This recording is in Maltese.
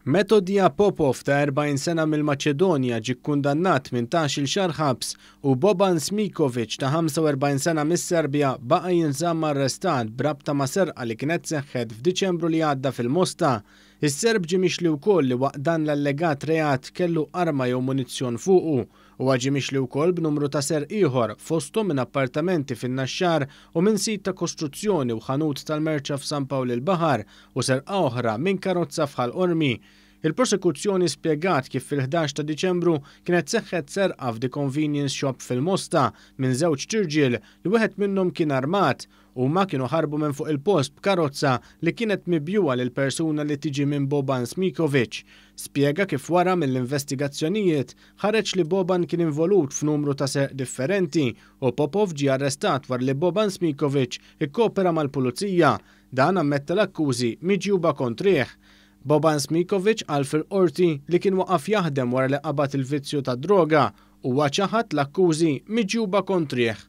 Metodija Popov ta' 40 sena mill-Maċedonja ġie kkundannat 18-il xahar ħabs u Boban Smikovic ta' 45 sena mis-Serbja baqa' jinżamm arrestat b'rabta ma' serqa li kienet seħħet f'Diċembru li għadda fil-Mosta. Is-Serb ġie mixli wkoll li waqt dan l-allegat reat kellu arma jew munizzjon fuqu. Huwa ġie mixli wkoll b'numru ta' serq ieħor, fosthom minn appartamenti fin-Naxxar u minn sit ta' kostruzzjoni u ħanut tal-merċa f'San Pawl il-Baħar u serqa oħra minn karozza f'Ħal Qormi. Il-Prosekuzzjoni spjegat kif fil-11 ta' Diċembru kienet seħħet serqa f'The Convenience Shop fil-Mosta minn żewġt irġiel li wieħed minnhom kien armat. Huma kienu ħarbu minn fuq il-post b'karozza li kienet mibjugħa lil persuna li tiġi minn Boban Smikovic. Spjega kif wara mill-investigazzjonijiet ħareġ li Boban kien involut f'numru ta' serq differenti u Popov ġie arrestat wara li Boban Smikovic ikkopera mal-Pulizija. Dan ammetta l-akkużi miġjuba kontrih. Boban Smikovic qal fil-Qorti li kien waqaf jaħdem wara li qabad il-vizzju tad-droga. Huwa ċaħad l-akkużi miġjuba kontrih.